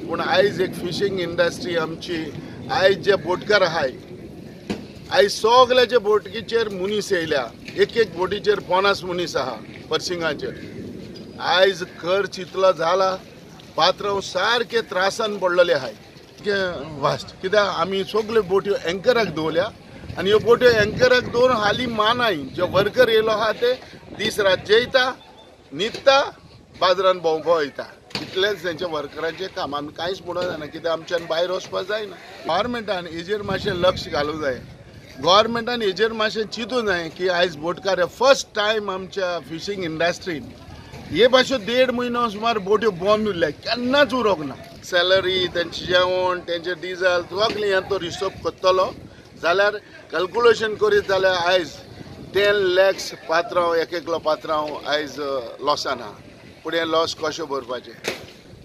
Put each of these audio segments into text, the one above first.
पूण आयज एक फिशींग इंडस्ट्री आमची आयज जे बोटकार आहाय आयज सगळ्याचे बोटीचेर मनीस येयल्या, एक एक बोटीचेर 50 मनीस आहा पर्सिंगाचेर. आयज खर्च इतलो जाला, पात्रांव सारके त्रासान पडलेले आहाय वास्ट. कित्याक आमी सगल्यो बोट्यो एंकराक दवरल्या आनी ह्यो बोट्यो एंकराक दवरून हालीं मानाय जे वर्कर येयलो आहा ते दीस रात जेयता, न्हिदता, बाजारान भोंवपा वयता. इतलेंच तेंच्या वर्करांचें काम. आमी कांयच म्हणूंक जायना कित्याक आमच्यान भायर वचपाक जायना. गव्हर्मेंटान हेजेर मातशें लक्ष घालूंक जाय. गव्हर्मेंटान हेजेर मातशें चिंतूंक जाय की आयज बोटकार फर्स्ट टायम आमच्या फिशींग इंडस्ट्रीन हे भाशेन 1.5 म्हयनो सुमार बोट्यो बंद उरल्या, केन्नाच उरोंक ना. सॅलरी, तेंचें जेवण, तेंचें डिजल सगळें हें तो हिशोब करतलो जाल्यार कॅल्कुलेशन करीत जाल्यार आयज 10 lakhs पात्रांव, एक एकलो पात्रांव आयज लॉसान आहा. पूण हें लॉस कशें भरपाचें?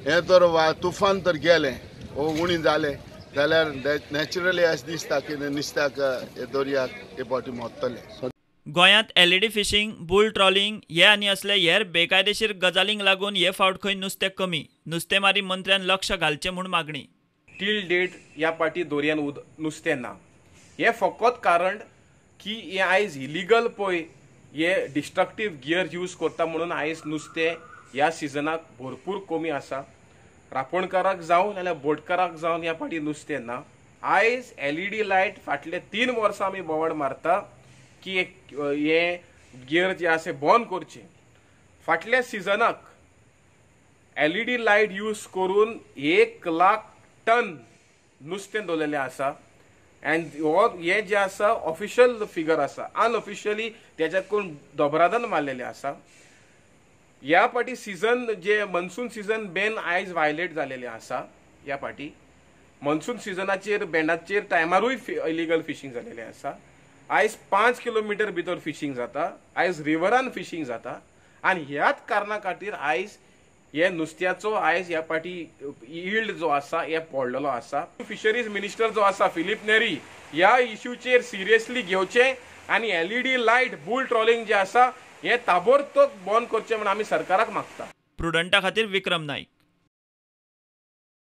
हें तर तुफान तर गेलें वो उणी जालें जाल्यार नॅचरली अशें दिसता की नुस्त्याक हे दर्याक हे फावटी मरतले. गोंयांत एलईडी फिशींग, बुल ट्रॉलिंग हे आनी असले हेर बेकायदेशीर गजालींक लागून हे फावट खंय नुस्तें कमी. नुस्तेमारी मंत्र्यान लक्ष घालचें म्हूण मागणी. टील डेट ह्या पाटी दर्यान नुस्तें ना. हें फकत कारण की हें आयज इलिगल पळय हे डिस्ट्रक्टीव गियर यूज करता म्हणून आयज नुस्तें ह्या सिजनाक भरपूर कमी आसा. रांपणकाराक जावं नाल्यार बोटकाराक जावन ह्या पाटी नुस्तें ना. आयज एलईडी लायट फाटले 3 वर्सां आमी बोवाळ मारता की हे गियर जे आसा बंद करचें. फाटल्या सिजनाक एलईडी लायट यूज करून 1 लाख टन नुस्तें दवरलेलें आसा. एंड हो हें जें आसा ऑफिशियल फिगर आसा, अनऑफिशियली तेच्याकून दोबरादान मारलेलें आसा. ह्या पाटी सिजन जे मनसून सिजन बॅन आयज वायलेट जालेलें आसा. ह्या पाटी मनसून सिजनाचेर बॅनाचेर टायमारूय इलिगल फिशींग जालेलें आसा. आयज 5 किलोमिटर भितर फिशींग जाता, आयज रिवरान फिशींग जाता आनी ह्याच कारणा खातीर आयज हे नुस्त्याचो आयज ह्या पाटी यील्ड जो आसा हे पडलेलो आसा. फिशरीज मिनिस्टर जो आसा फिलीप नेरी ह्या इश्यूचेर सिरियसली घेवचें आनी एलईडी लायट बुल ट्रॉलिंग जे आसा हे ताबडतोब बंद करचें म्हूण आमी सरकाराक मागता. प्रुडंटा खातीर विक्रम नाईक.